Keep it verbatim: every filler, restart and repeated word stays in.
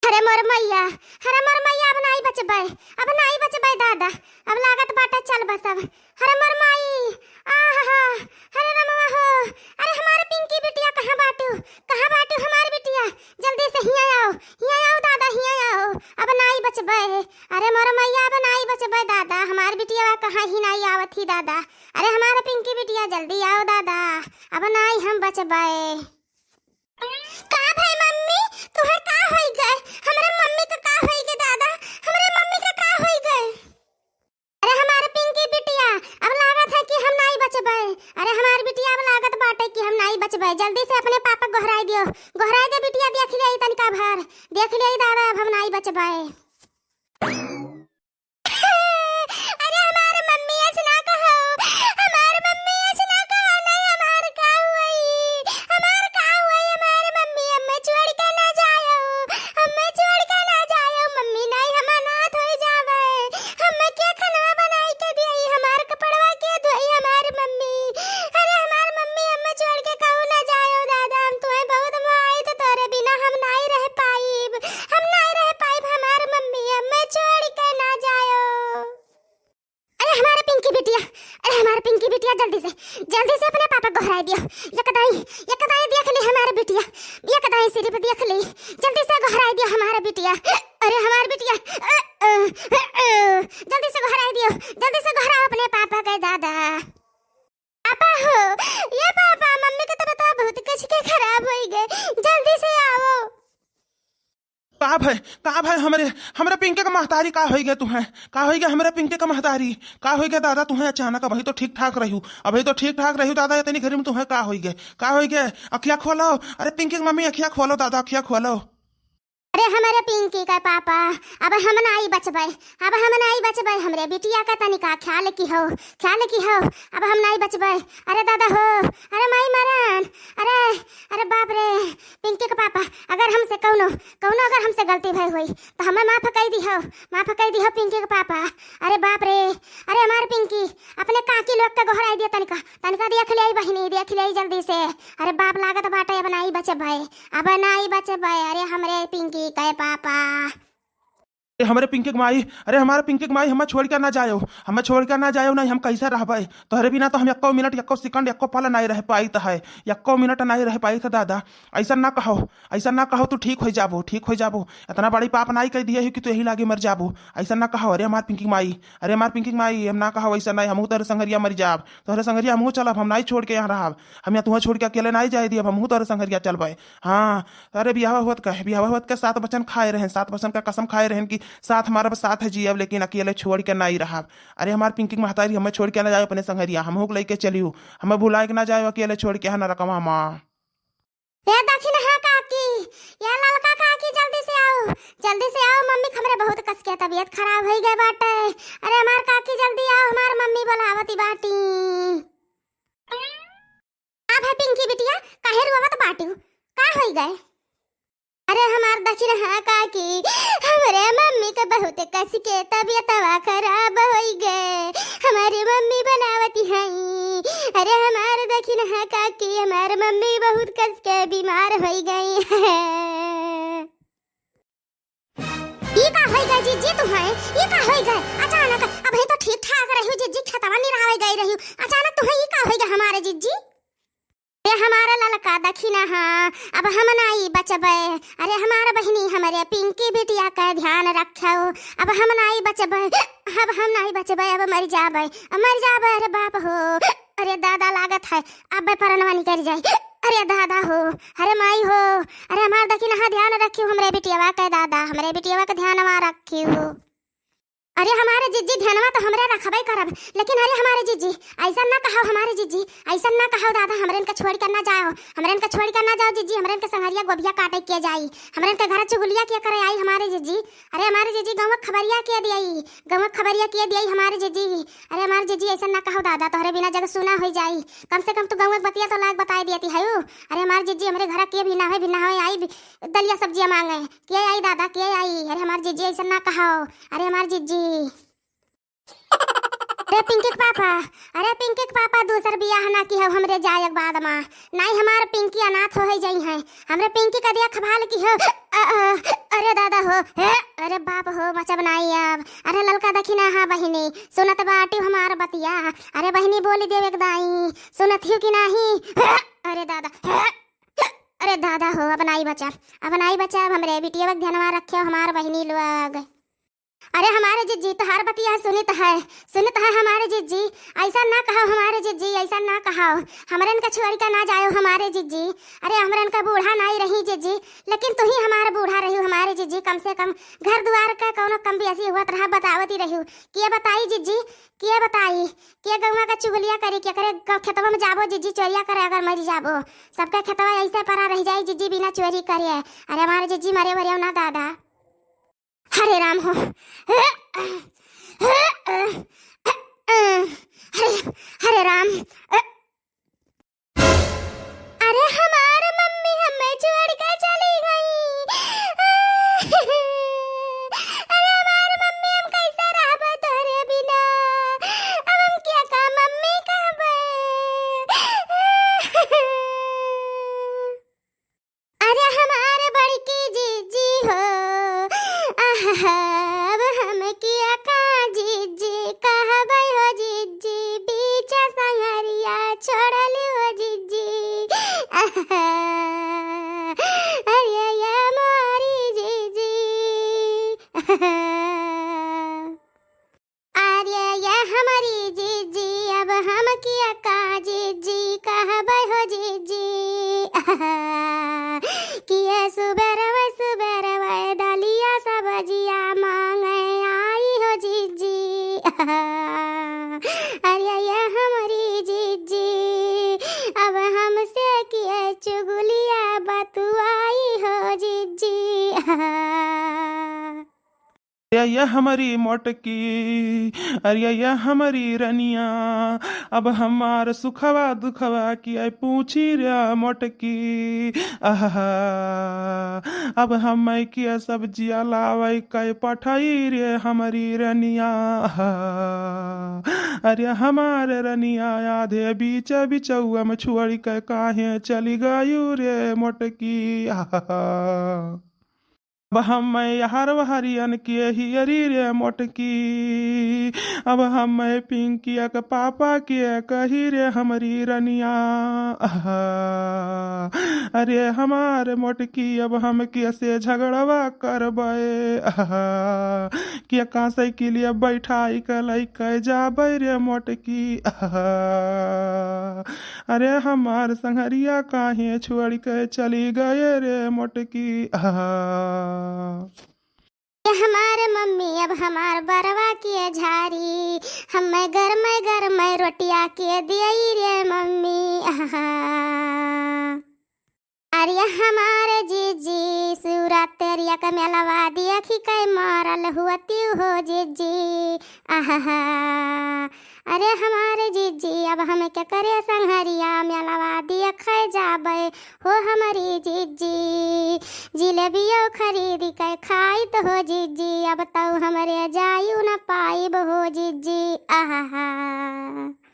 अरे मोर मैया, अरे मोर मैया, अब नाई बचबै, अब नाई बचबै दादा, अब लागत बाटे चल बसब। अरे मोर माई, आहा, अरे रमवा हो, अरे हमार पिंकी बिटिया कहाँ बाटू, कहाँ बाटू हमार बिटिया? जल्दी से हियाँ आओ, हियाँ आओ दादा, हियाँ आओ, अब नाई बचबै। अरे मोर मैया, अब नाई बचबै दादा, हमार बिटिया कहाँ ही नाई आवत ही दादा। अरे हमार पिंकी बिटिया, जल्दी आओ दादा, अब नाई हम बचबै। का भाई मम्मी, तुहर का होई गए? हमरे मम्मी का का होई गए दादा? हमरे मम्मी का का होई गए? अरे हमार पिंकी बिटिया, अब लागत है कि हम नाई बचबै। अरे हमार बिटिया, अब लागत बाटे कि हम नाई बचबै। जल्दी से अपने पापा गोहराई दियो, गोहराई दे बिटिया, देख ले तनिका भर, देख ले दादा, अब हम नाई बचबै। अरे हमार मम्मी ऐसे ना कहो, हमार मम्मी ऐसे ना कहो, नहीं हमार का हुई, हमार का हुई, हमार मम्मी हमें छोड़ के ना जायो, हमें छोड़ के ना जायो मम्मी, नहीं हम अनाथ हो जावे, हमें के खनवा बनाई के दिए, हमार कपड़वा के धोई हमार मम्मी, अरे हमार मम्मी हमें छोड़ के कहूँ ना जायो दादा, हम तुम्हें बहुत मोहाई तो तोरे बिना हम नहीं रह पाइब, हम नहीं रह पाइब, हमार मम्मी हमें छोड़ के ना जायो। अरे हमार पिंकी बिटिया, अरे हमार पिंकी बिटिया, जल्दी से, जल्दी से अपने पापा गोहराई दियो। एक दाई, एक दाई देख ली हमार बिटिया, एक दाई सिर्फ देख ली, जल्दी से गोहराई दियो हमार बिटिया। अरे हमार बिटिया, अ, अ, अ, अ, जल्दी से गोहराई दियो, जल्दी से गोहराओ अपने पापा के दादा। पापा हो, ये पापा, मम्मी के तबीयत बहुत कस के खराब होई गए, जल्दी से आओ। का भय, का भय हमरे, हमरे पिंके के महतारी, का होई गए तुहें? का होई गए हमरे पिंके के महतारी? का होई गए दादा तुहें अचानक? अबही तो ठीक ठाक रह्यू, अबही तो ठीक ठाक रह्यू दादा, इतनी घरी में तुहें का होई गए? का होई गए? अखिया खोलो, अरे पिंके के मम्मी अखिया खोलो दादा, अखिया खोलो। अरे हमरे पिंकी के पापा, अब हम नाई बचबै, अब हम नाई बचबै, हमरे बिटिया का तनिका ख्याल किहो, ख्याल किहो, अब हम नाई बचबै। अरे दादा हो, अरे माई मरन, अरे, अरे बाप रे, पिंकी के पापा, अगर हमसे कौनो, कौनो अगर हमसे गलती भई होई, तो हमें माफ कई दिहो, माफ कई दिहो पिंकी के पापा। अरे बाप रे, अरे हमार पिंकी, अपने काकी लोग के गोहराई दियो तनिका, तनिका देख ले आई बहिनी, देख ले आई जल्दी से। अरे बाप लागत बाटे अब नाई बचबै, अब नाई बचबै। अरे हमरे पिंकी के पापा। अरे हमरे पिंकी के माई, अरे हमारे पिंकी के माई, हमें छोड़ के ना जायो, हमें छोड़ के ना जायो, नहीं हम कैसे रहबै? तोहरे बिना तो हम एको मिनट, एको सेकंड, एको पल नहीं रह पाइत है, एको मिनट नहीं रह पाइत है दादा। ऐसा ना कहो, ऐसा ना कहो, तू ठीक हो जाबो, ठीक हो जाबो। इतना बड़ी पाप नाई कह दिए हो कि तू यही लागे मर जाबो। ऐसा ना कहो। अरे हमार पिंकी माई, अरे हमार पिंकी माई, हम ना कहो ऐसा नहीं, हमहू तोहरे संगरिया मर जाब, तोहरे संगरिया हमहू चलब, हम नाई छोड़ के यहाँ रहब, हम यहाँ तुहें छोड़ के अकेले नाई जाए दियब, हमहू तोहरे संगरिया चलबे। हाँ, अरे बियाह होत का, बियाह होत के सात वचन खाए रहन, सात वचन का कसम खाए रहन कि साथ हमारा बस साथ है जियब, लेकिन अकेले छोड़ के नाई रहब। अरे हमार पिंकी महतारी, हमें छोड़ के ना जाए अपने संगरिया, हमहू के लेके चलियो, हमें भुलाए के ना जाए अकेले छोड़ के यहाँ नरकवा मा। ए दखिनहा काकी, ए ललका काकी, जल्दी से आओ, जल्दी से आओ, मम्मी के हमरे बहुत कस के तबीयत खराब होई गए बाटे। अरे हमार काकी जल्दी आओ, हमार मम्मी बोलावती बाटी। का भा पिंकी बिटिया, काहे रोवत बाटू? का होई गए? अरे हमार दखिनहा काकी, हमरे मम्मी के बहुत कस के तबीयतवा खराब होई गए। हमारी मम्मी बनावती हई। अरे हमार दखिनहा काकी, हमार मम्मी बहुत कस के बीमार होई गई है। ई का होई गए जिज्जी तुम्हें? ई का होई गए? अचानक अबही तो ठीक ठाक रह्यू जिज्जी, खेतवा निरावे गई रह्यू, अचानक तुम्हें ई का होई गए हमारे जिज्जी? अरे हमारा ललका दखिनहा, अब हम नाई बचबे। अरे हमार बहिनी, हमरे पिंकी बिटिया का ध्यान रखो, अब हम नाई बचबे, अब हम नाई बचबे, अब मर जाबे, अब मर जाबे। अरे बाप हो, अरे दादा लागत है, अब परनवा निकल जाए। अरे दादा हो, अरे माई हो, अरे हमार दखिनहा ध्यान रखियो हमरे बिटियावा के दादा, हमरे बिटियावा के ध्यानवा रखियो। अरे हमारे जिज्जी, ध्यानवा तो हमरे रखबे करब, लेकिन अरे हमारे जिज्जी, ऐसा ना कहो हमारे जिज्जी, ऐसा ना कहो दादा, हमरे इनका छोड़ कर ना जाओ, हमरे इनका छोड़ कर ना जाओ जिज्जी, हमरे इनके संगरिया गोभिया काटे के जाई, हमरे इनके घर चुगलिया के करे आई हमारे जिज्जी। अरे हमारे जिज्जी, गाँव खबरिया के दियाई, गाँव खबरिया के दियाई हमारे जिज्जी। अरे हमारे जिज्जी, ऐसा ना कहो दादा, तोहरे बिना जग सुना हो जाई, कम से कम तू गाँव बतिया तो लाग बताए दियती है। अरे हमारे जिज्जी, हमरे घर के भी ना होए, भी ना होए आई, दलिया सब्जिया मांगे, के आई दादा, के आई? अरे हमार जिज्जी ऐसा ना कहो, अरे हमार जिज्जी। ए पिंकी के पापा, अरे पिंकी के पापा, दूसर बियाह ना किहो हमरे जाए के बाद मा। नाहीं हमार पिंकी अनाथ होइ जइहैं। हमरे पिंकी का दिया खभाल किहो। अ, अ, अरे दादा हो, हे, अरे बाप हो, बचब नाहीं अब। अरे ललका देखी ना, हाँ बहिनी, सुनत बाटिउ हमार बतिया। अरे बहिनी बोलि देउ एक दाईं, सुनत हिउ कि नाहीं? अरे दादा, अरे दादा हो, अब नाहीं बचब, अब नाहीं बचब। हमरे बिटिया के ध्यानवा रख्यो हमार बहिनी लोग। अरे हमारे जिज्जी, तोहार बतिया सुनित है, सुनित है हमारे जिज्जी, अइसन ना कहो हमारे जिज्जी, अइसन ना कहो, हमरन का छोड़ि का ना जायो हमारे जिज्जी। अरे हमरन का बूढ़ा नाहीं रही जिज्जी, लेकिन तुहीं हमार बूढ़ा रहिउ हमारे जिज्जी, कम से कम घर दुआर का कउनो कम बेसी हुवत रहा बतावत ही रहिउ। के बताई जिज्जी, के बताई, के गउवा का चुगलिया करी, केकरे ग-, खेतवा में जाबो जिज्जी चोरिया करे अगर मरि जाबो, सबके खेतवा अइसे परा रहि जाई जिज्जी बिना चोरी करे। अरे हमारे जिज्जी मरे वरे ना दादा। हरे राम हो। हरे, हरे राम। अरे हमार मम्मी हमें छोड़ि के चली गई। अरे हमार मम्मी, हम कइसे रहबे तोहरे बिना? अब हम केका मम्मी कहबे? अरे हमार बड़की जिज्जी हो, आहा, अब हम केका जिज्जी कहबै हो जिज्जी, बीच संगरिया छोड़ली हो जिज्जी। आहा, अरे ये मोरी जिज्जी। आहा। अरे ये हमरी जिज्जी, अब हम केका जिज्जी कहबै हो जिज्जी। कि ये सुबेरवै सुबेरवै दलिया सब्जिया मांगै आई हो जिज्जी। अरे ये हमरी जिज्जी, अब हमसे के चुगलिया बतुआई हो जिज्जी। अरे ये हमरी मोटकी, अरे ये हमरी रनिया, अब हमार सुखवा दुखवा के पूछी रे मोटकी। आहा, अब हमैं के सब्जिया लावै के पठाई रे हमरी रनिया। आहा, अरे हमार रनिया आधे बीच बिचौआ में छोड़ि के काहे चली गयू रे मोटकी। आहा। अब हमैं हर हरियन के हियरी रे मोटकी, अब हमैं पिंकिया के पापा के कही रे हमरी रनिया। आहा, अरे हमार मोटकी, अब हम केसे झगड़वा करबै? आहा, केका साइकिलिया बैठाई के लैके जाबै रे मोटकी? आहा, अरे हमार संघरिया काहे छोड़ि के चली गए रे मोटकी? आहा। ये हमार मम्मी, अब हमार बरवा के झारी, हमैं गरमै गरमै रोटिया के दियई रे मम्मी। आहा। अरे हमार जिज्जी, शिवरात्रिया का मेलवा देखि के मरल हुअतिउ हो जिज्जी। आहा, अरे हमार जिज्जी, अब हम केकरे संघरिया मेलवा देखै जाबै हो हमरी जिज्जी। जिलेबियो खरीदि के खाइत हो जिज्जी, अब तौ हमरे जायु न पाइब हो जिज्जी। आहा।